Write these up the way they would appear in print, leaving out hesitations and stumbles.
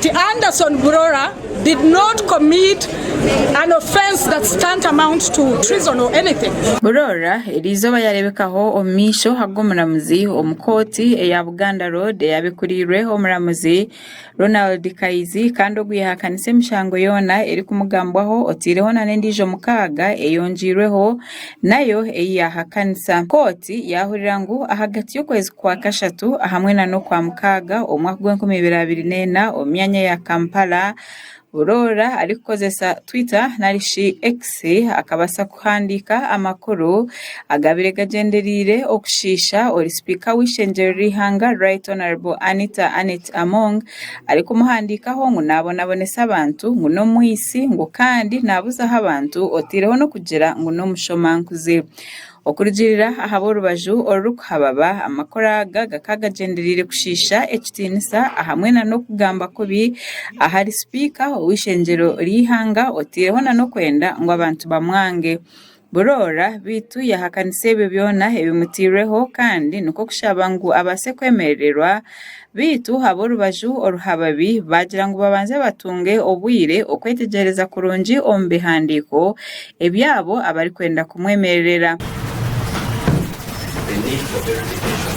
Nti Anderson Burora did not commit an offence that's tantamount to treason or anything. Burora eriizooba yareebekaho omu maisho ag'omuramuzi omu kooti eya Buganda Road eyabikuriirwe omuramuzi Ronald Kaizi kandi ogu yahakanisa emishango yoona erikumugambwaho oteireho nana endiijo mukaaga eyongiirweho nayo ei yaahakanisa. Kooti yaahurira ngu ahagati y'okwezi kwa kashatu hamwe nana okwamukaaga omu mwaka gw'enkumi ibiri 24 omu myanya ya Kampala, Buroora arikukozesa Twitter narishi X akabaasa kuhandiika amakuru agabaire gagyendereire okushiisha ori sipiika w'eishengyero ry'eihanga Right Honourable Anita Annet Among arikumuhandiikaho ngu naabonabonesa abantu, ngu n'omwitsi ngu kandi naabuzaho abantu oteireho n'okugira ngu n'omushomankuzi. Okurugiirira aha b'orubaju orurikuhababa, amakuru aga gakaba gagyendereire kushiisha ekitiinisa ahamwe n'okugamba kubi ahari sipiika ow'eishengyero ry'eihanga oteireho n'okwenda ngu abantu bamwange. Buroora beitu yaahakanisa ebyo byona ebimuteirweho kandi nikwo kushaba ngu abaase kwemerererwa beitu ab'orubaju oruhababi baagira ngu babanze batunge obwire okwetegyereza kurungi omu bihandiiko eby'abo abarikwenda kumwemererera. The need for verification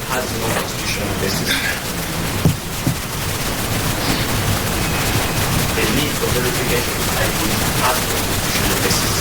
has no constitutional basis. The need for verification of IDs has no constitutional basis.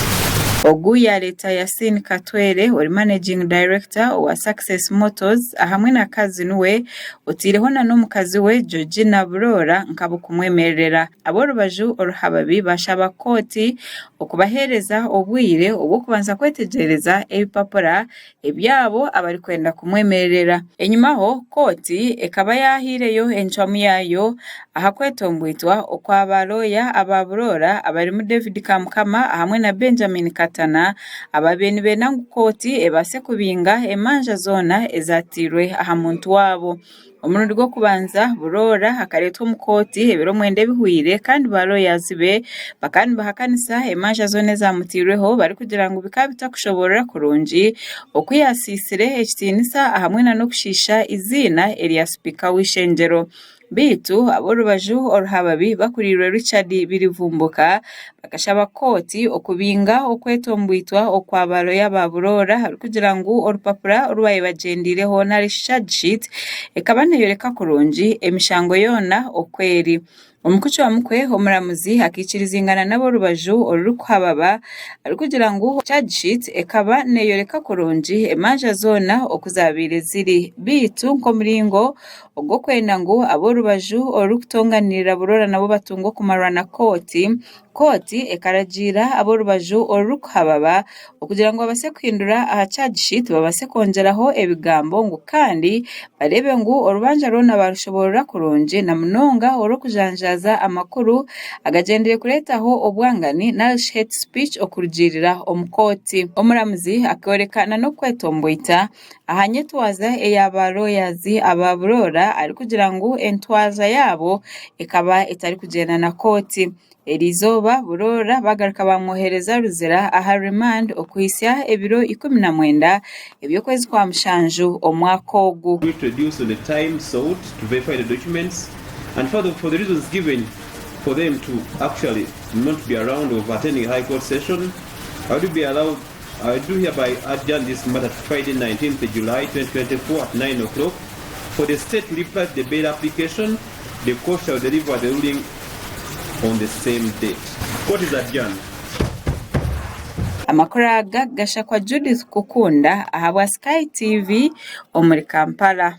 Ogu yaareeta Yasin Katwere ori Managing Director owa Success Motors ahamwe na cousin we oteireho na n'omukazi we Georgina Buroora nk'ab'okumwemererera. Ab'orubaju oruhababi baashaba kooti okubaheereza obwire obw'okubanza kwetegyereza ebipapura eby'abo abarikwenda kumwemererera. Enyimaho, kooti ekaba yaahaireyo encwamu yaayo aha kwetomboitwa okwa baarooya aba buroora abarimu David Kamukama hamwe na Benjamin Katana ababaire nibenda ngu kooti ebaase kubinga emanja zoona ezaatairwe aha muntu waabo. Omurundi gw'okubanza Buroora akareetwa omu kooti ebiro mwenda ebihweire kandi ba lawyers be bakaba nibahakanisa emanja zoona ezamuteirweho barikugira ngu bikaba bitakushoboorora kurungi oku yasiisire ekitiinisa ahamwe nana okushiisha eiziina erya sipiika w'eishengyero. Beitu ab'orubaju oruhababi bakuriirwe Richard Birivumbuka bakashaba kooti okubinga okwetomboitwa okwa ba looya ba Buroora arikugira ngu orupapura oru baabaire bagyendireho nari shi charge sheet ekaba neeyoreka kurungi emishango yoona oku eri. Omu kucwamu kwe, omuramuzi akaikirizingana n'ab'orubaju orurikuhababa arikugira ngu charge sheet ekaba neeyoreka kurungi emanja zoona oku zaabaire ziri beitu nk'omuringo ogw'okwenda ngu ab'orubaju orurikutonganirira Burora nabo batunge okumarwa na kooti, kooti ekaragiira ab'orubaju orurikuhababa okugira ngu babaase kuhindura aha charge sheet babaase kwongyeraho ebigambo ngu kandi bareebe ngu orubanja rwona baarushoboorora kurungi na munonga orw'okujanjaaza amakuru agagyendeire kureetaho obwangani nari shi hate speech okurugiirira omu kooti. Omuramuzi akooreka n'okwetomboita aha nyetwaza eya ba lawyers aba buroora arikugira ngu entwaza yaabo ekaba etarikugyenda na kooti. Eriizooba buroora bagaruka bamwohereza Luzira aha remand okuhitsya ebiro 19 eby'okwezi kwa mushanju omwaka ogu. Introduce on the time sought to verify the documents and further for the reasons given for them to actually not be around of attending a High Court session, I would be allowed I do hereby adjourn this matter to Friday 19th July 2024 at 9 o'clock for the state to reply to the bail application. The court shall deliver the ruling on the same date. Court is adjourned. Amakuru aga gashakwa Judith Kukunda ahabwa Sky TV omuri Kampala.